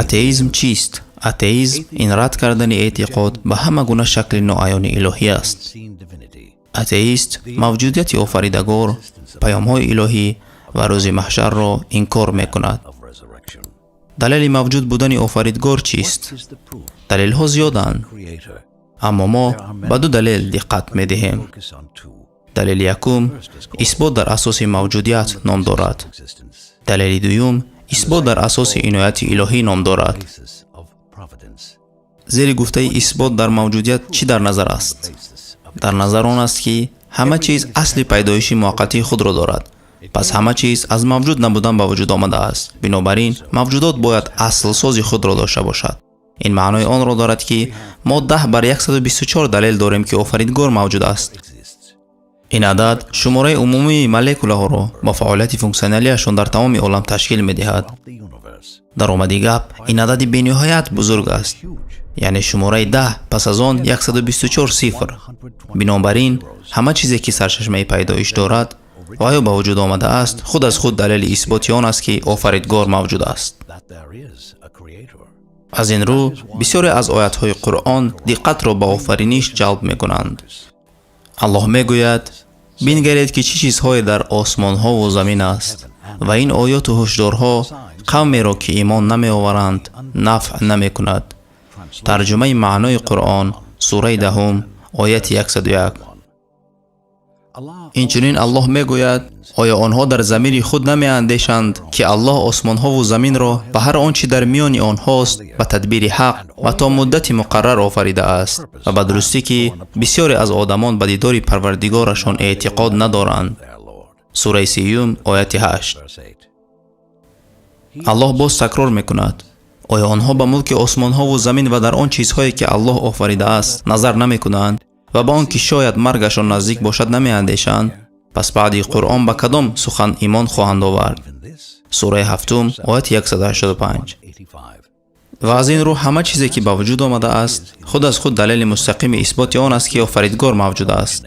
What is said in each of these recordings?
Атеизм чист? Атеизм ин рад кардани эътиқод ба ҳама гуна шакли ноаёни илоҳӣ аст. Атеист мавҷудияти офаридагор, паёмҳои илоҳӣ ва рӯзи маҳшарро инкор мекунад. Далели мавҷуд будани офаридгор чист? Далелҳо зиёданд, аммо мо ба ду далел диққат медиҳем. Далели якум исбот дар асоси мавҷудият ном дорад. Далели дуюм исбот дар асоси инояти илоҳӣ ном дорад. Зери гуфтаи исбот дар мавҷудият чӣ дар назар аст? Дар назар он аст, ки ҳама чиз асли пайдоиши муваққатии худро дорад. Пас ҳама чиз аз мавҷуд набудан ба вуҷуд омадааст. Бинобар ин мавҷудот бояд аслсози худро дошта бошад. Ин маънои онро дорад, ки мо 10 бар 124 далел дорем, ки офаридгор мавҷуд аст. Ин адад шумораи умумии молекулаҳоро бо фаъолияти функсионалиашон дар тамоми олам ташкил медиҳад. Даромади гап, ин адади бениҳоят бузург аст, яъне шумораи 10, пас аз он 124 сифр. Бинобар ин ҳама чизе, ки сарчашмаи пайдоиш дорад ва ё ба вуҷуд омадааст, худ аз худ далели исботи он аст, ки офаридгор мавҷуд аст. Аз ин рӯ бисёре аз оятҳои Қуръон диққатро ба офариниш ҷалб мекунанд. Аллоҳ мегӯяд: «Бингаред, ки чӣ чизҳое дар осмонҳову замин аст, ва ин оёту ҳушдорҳо қавмеро, ки имон намеоваранд, нафъ намекунад». Тарҷумаи маънои Қуръон, сураи 10-ум, ояти 101. Инчунин Аллоҳ мегӯяд: «Оё онҳо дар замири худ намеандешанд, ки Аллоҳ осмонҳову заминро ва ҳар он чӣ дар миёни онҳост ба тадбири ҳақ ва то муддати муқаррар офаридааст? Ва ба дурустӣ, ки бисёре аз одамон ба дидори Парвардигорашон эътиқод надоранд». Сураи 30-юм, ояти 8. Аллоҳ боз такрор мекунад: «Оё онҳо ба мулки осмонҳову замин ва дар он чизҳое, ки Аллоҳ офаридааст, назар намекунанд ва ба он ки шояд маргашон наздик бошад, намеандешанд? Пас баъди Қуръон ба кадом сухан имон хоҳанд овард?» Сураи 7-ум, ояти 185. Ва аз ин рӯ ҳама чизе, ки ба вуҷуд омадааст, худ аз худ далели мустақими исботи он аст, ки офаридгор мавҷуд аст.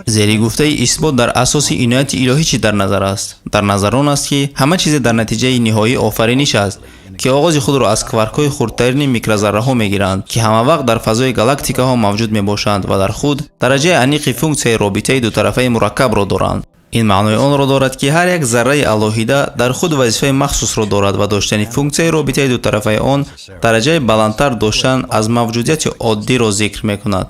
Зери гуфтаи исбот дар асоси инояти илоҳӣ чӣ дар назар аст? Дар назар он аст, ки ҳама чизе дар натиҷаи ниҳоӣ офариниш аст, ки оғози худро аз кваркҳои хурдтарини микрозарраҳо мегиранд, ки ҳамавақт дар фазои галактикаҳо мавҷуд мебошанд ва дар худ дараҷаи аниқи функсияи робитаи дутарафаи мураккабро доранд. Ин маънои онро дорад, ки ҳар як зарраи алоҳида дар худ вазифаи махсусро дорад ва доштани функсияи робитаи дутарафаи он дараҷаи баландтар доштан аз мавҷудияти оддиро зикр мекунад.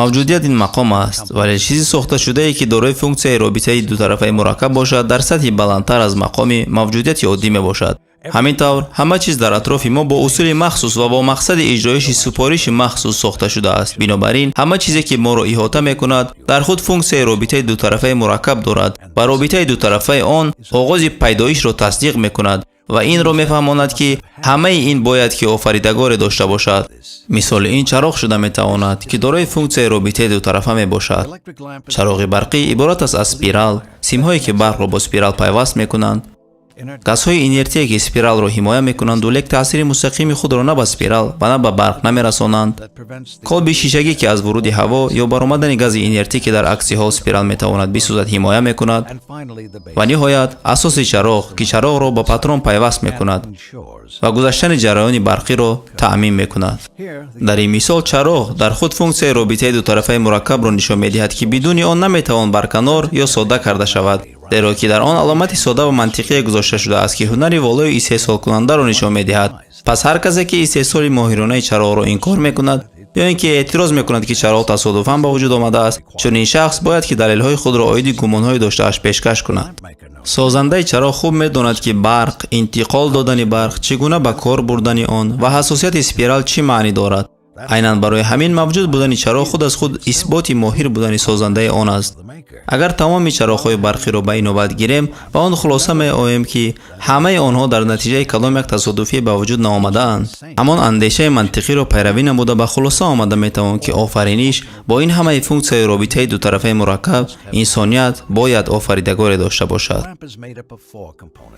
Мавҷудият ин мақом аст, вале чизи сохташудае, ки дорои функсияи робитаи дутарафаи мураккаб бошад, дар сатҳи баландтар аз мақоми мавҷудияти оддӣ мебошад. Ҳамин тавр, ҳама чиз дар атрофи мо бо усули махсус ва бо мақсади иҷроиши супориши махсус сохта шудааст. Бинобар ин ҳама чизе, ки моро иҳота мекунад, дар худ функсияи робитаи дутарафаи мураккаб дорад ва робитаи дутарафаи он оғози пайдоишро тасдиқ мекунад ва инро мефаҳмонад, ки ҳамаи ин бояд ки офаридагоре дошта бошад. Мисоли ин чароғ шуда метавонад, ки дорои функсияи робитаи дутарафа мебошад. Чароғи барқӣ иборат аст аз спирал, симҳое, ки барқро бо спирал пайваст мекунанд, газҳои инертие, ки спиралро ҳимоя мекунанду, лек таъсири мустақими худро на ба спирал ва на ба барқ намерасонанд, колби шишагӣ, ки аз вуруди ҳаво ё баромадани гази инертӣ, ки дар акси ҳол спирал метавонад бисӯзад, ҳимоя мекунад, ва ниҳоят асоси чароғ, ки чароғро ба патрон пайваст мекунад ва гузаштани ҷараёни барқиро таъмин мекунад. Дар ин мисол чароғ дар худ функсияи робитаи дутарафаи мураккабро нишон медиҳад, ки бидуни он наметавон барканор ё содда карда шавад, зеро ки дар он аломати содда ва мантиқие гузошта шудааст, ки ҳунари волои истеҳсолкунандаро нишон медиҳад. Пас ҳар касе, ки истеҳсоли моҳиронаи чароғро инкор мекунад ё ин ки эътироз мекунад, ки чароғ тасодуфан ба вуҷуд омадааст, чунин шахс бояд ки далелҳои худро оиди гумонҳои доштааш пешкаш кунад. Созандаи чароғ хуб медонад, ки барқ интиқол додани барқ, чӣ гуна ба кор бурдани он ва ҳассосияти спирал чӣ маънӣ дорад. Айнан барои ҳамин мавҷуд будани чароғ худ аз худ исботи моҳир будани созандаи он аст. Агар тамоми чароғҳои барқиро ба инобат гирем, ба он хулоса меоем, ки ҳамаи онҳо дар натиҷаи кадом як тасодуфӣ ба вуҷуд наомадаанд. Ҳамон андешаи мантиқиро пайравӣ намуда, ба хулоса омада метавон, ки офариниш бо ин ҳамаи функсияи робитаи дутарафаи мураккаб, инсоният бояд офаридагоре дошта бошад.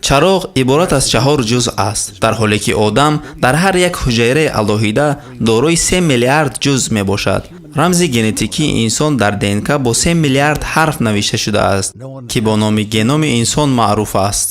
Чароғ иборат аз чаҳор ҷузъ аст, дар ҳоле ки одам дар ҳар як ҳуҷайраи алоҳида дорои 3 миллиард ҷузъ мебошад. Рамзи генетикии инсон дар ДНК бо 3 миллиард ҳарф навишта шудааст, ки бо номи геноми инсон маъруф аст.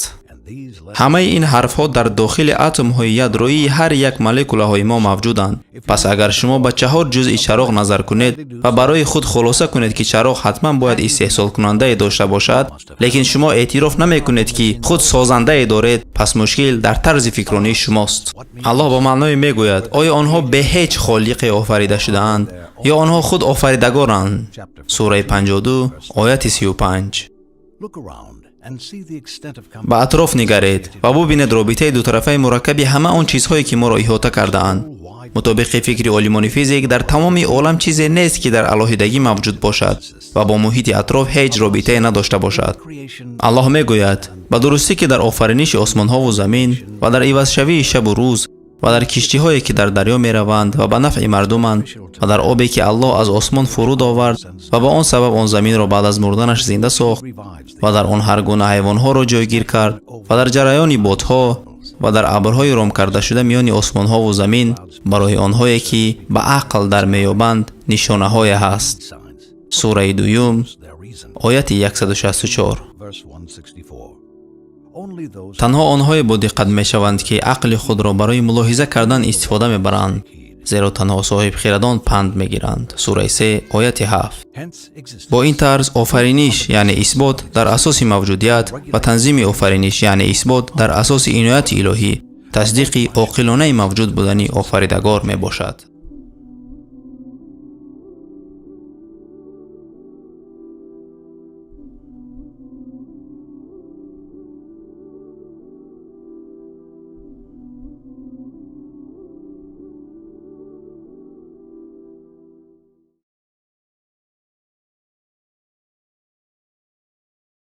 Ҳамаи ин ҳарфҳо дар дохили атомҳои ядроии ҳар як молекулаҳои мо мавҷуданд. Пас агар шумо ба 4 ҷузъи чароғ назар кунед ва барои худ хулоса кунед, ки чароғ ҳатман бояд истеҳсолкунандае дошта бошад, лекин шумо эътироф намекунед, ки худ созандае доред, пас мушкил дар тарзи фикронии шумост. Аллоҳ ба маъное мегӯяд: оё онҳо бе ҳеҷ холиқе офарида шудаанд ё онҳо худ офаридагоранд? Сураи 52, ояти 35. Ба атроф нигаред ва бубинед робитаи дутарафаи мураккаби ҳама он чизҳое, ки моро иҳота кардаанд. Мутобиқи фикри олимони физик, дар тамоми олам чизе нест, ки дар алоҳидагӣ мавҷуд бошад ва бо муҳити атроф ҳеҷ робитае надошта бошад. Аллоҳ мегӯяд: ба дурустӣ, ки дар офариниши осмонҳову замин ва дар ивазшавии шабу рӯз ва дар киштиҳое, ки дар дарё мераванд ва ба нафъи мардуманд, ва дар обе, ки Аллоҳ аз осмон фуруд овард ва ба он сабаб он заминро баъд аз мурданаш зинда сохт ва дар он ҳар гуна ҳайвонҳоро ҷойгир кард ва дар ҷараёни бодҳо ва дар абрҳои ром кардашуда миёни осмонҳову замин барои онҳое, ки ба ақл дар меёбанд, нишонаҳое ҳаст. Сураи 2, ояти 164. Танҳо онҳое бодиққат мешаванд, ки ақли худро барои мулоҳиза кардан истифода мебаранд, зеро танҳо соҳибхирадон панд мегиранд. Сураи 3, ояти 7. Бо ин тарз офариниш, яъне исбот дар асоси мавҷудият, ва танзими офариниш, яъне исбот дар асоси инояти илоҳӣ, тасдиқи оқилонаи мавҷуд будани офаридагор мебошад.